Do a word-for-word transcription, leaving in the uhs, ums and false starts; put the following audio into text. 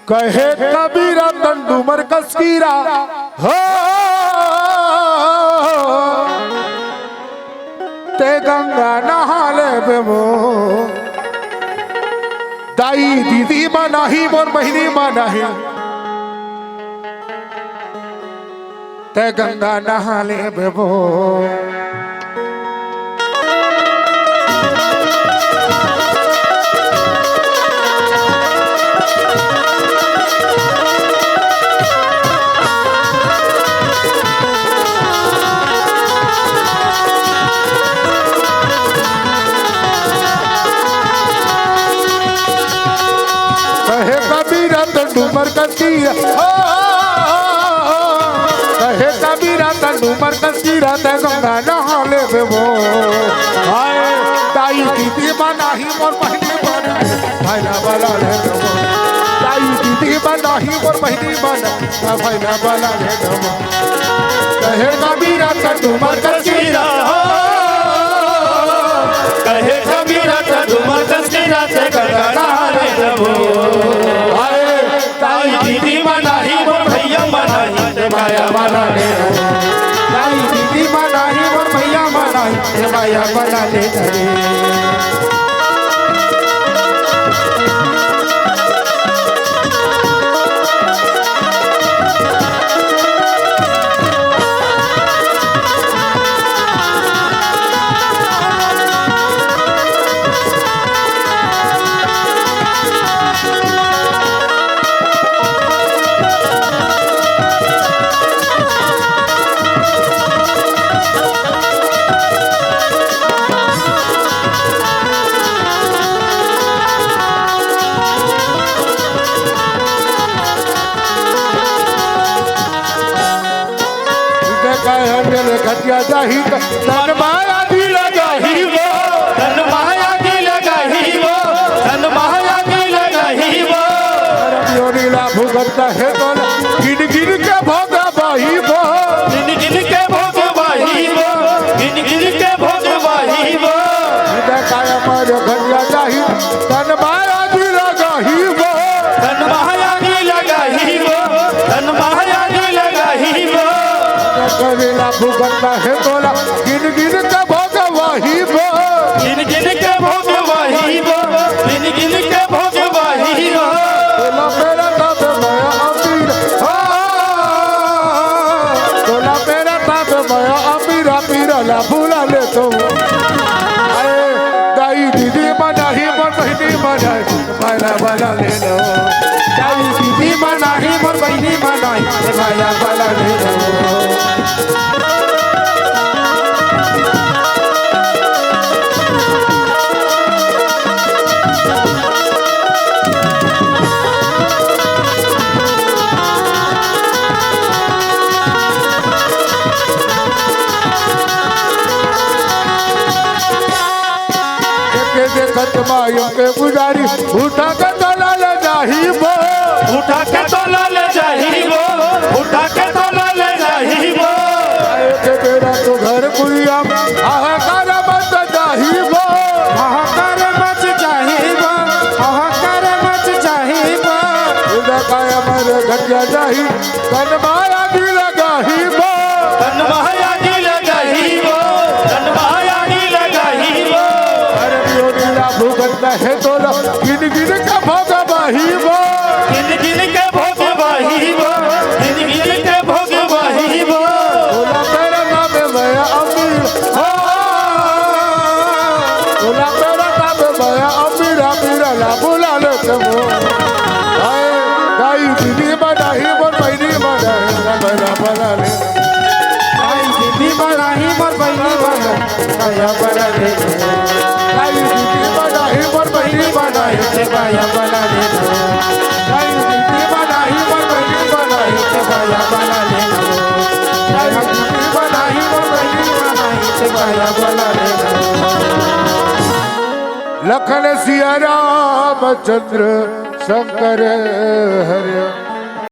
कहे कबीरा तन डूमर कस कीरा हो, ते गंगा नहा लेबे वो। दाई दीदी मनाही मोर बहिनी मनाही, ते गंगा नहा लेबे वो। कहे कबीरा त डूमर कस कीरा, ओ, कहे कबीरा त डूमर कस कीरा, ते गंगा नहा लेबे वो। हाय, दाई दीदी मनाही मोर बहिनी मनाही, भैला बना लेबे वो। दाई दीदी मनाही मोर बहिनी मनाही, भैला बना लेबे वो। कहे कबीरा त डूमर कस कीरा हो, कहे कबीरा त डूमर कस कीरा, ते गंगा नहा लेबे वो। हाय, दाई दीदी मनाही मोर भैया मनाही, ते माया बना लेबे वो। दाई दीदी मनाही मोर भैया मनाही, ते माया बना लेबे वो। देखा है मेरे खटिया जाही त तन माया दी लगाही वो। तन माया दी लगाही वो। तन माया दी लगाही वो। करम योनि ला भुगत हे तोला, गिन गिन के भोगवाही वो। गिन गिन के भोगवाही वो। गिन गिन के भोगवाही वो। देखा है मेरे खटिया जाही, तन माया दी लगाही वो। तन माया दी लगाही वो। तन माया दी लगाही वो। करेला भुगतना हे तोला, गिन गिन के भोगवाही वो। गिन गिन के भोगवाही वो। गिन गिन के भोगवाही वो। तोला मेरा ताप माया अबीर, हाँ। तोला मेरा ताप माया अबीर, अबीर ला भुला ले तो। अरे, दाई दीदी मनाही, मोर बहिनी मनाही, माया बना ले लो। दाई दीदी मनाही, मोर बहिनी मनाही, माया बना ले लो। के देखत मायम के पुजारी, उठा के तोला ले जाही वो। उठा के तोला ले जाही वो। उठा के तोला ले जाही वो। आए के बेरा तो घर कुरिया में हाहाकार मच जाही वो। हाहाकार मच जाही वो। हाहाकार मच जाही वो। उदा काया मर घटिया जाही, तन माया दी लगाही वो। तन माया दी लगाही वो। तन माया दी लगाही वो। अरे योगिला भुगत हे तोला, गिन गिन के भोगवाही वो। गिन गिन के भोगवाही वो। गिन गिन के भोगवाही वो। तोला मेरा नाम है माया अमीर। हो। तोला मेरा नाम है माया अमीर, अमीर ला बुला ले तमो। हाय, दाई दीदी मनाही, मोर बहिनी मनाही, ना बना बना ले। दाई दीदी मनाही, मोर बहिनी मनाही, माया बना ले। दाई दीदी मनाही, मोर बहिनी मनाही, माया बना ले। दाई दीदी मनाही, मोर बहिनी मनाही, माया बना ले। दाई दीदी मनाही, मोर बहिनी मनाही, माया बना ले। लखन सिया रामचंद्र शंकर हरे।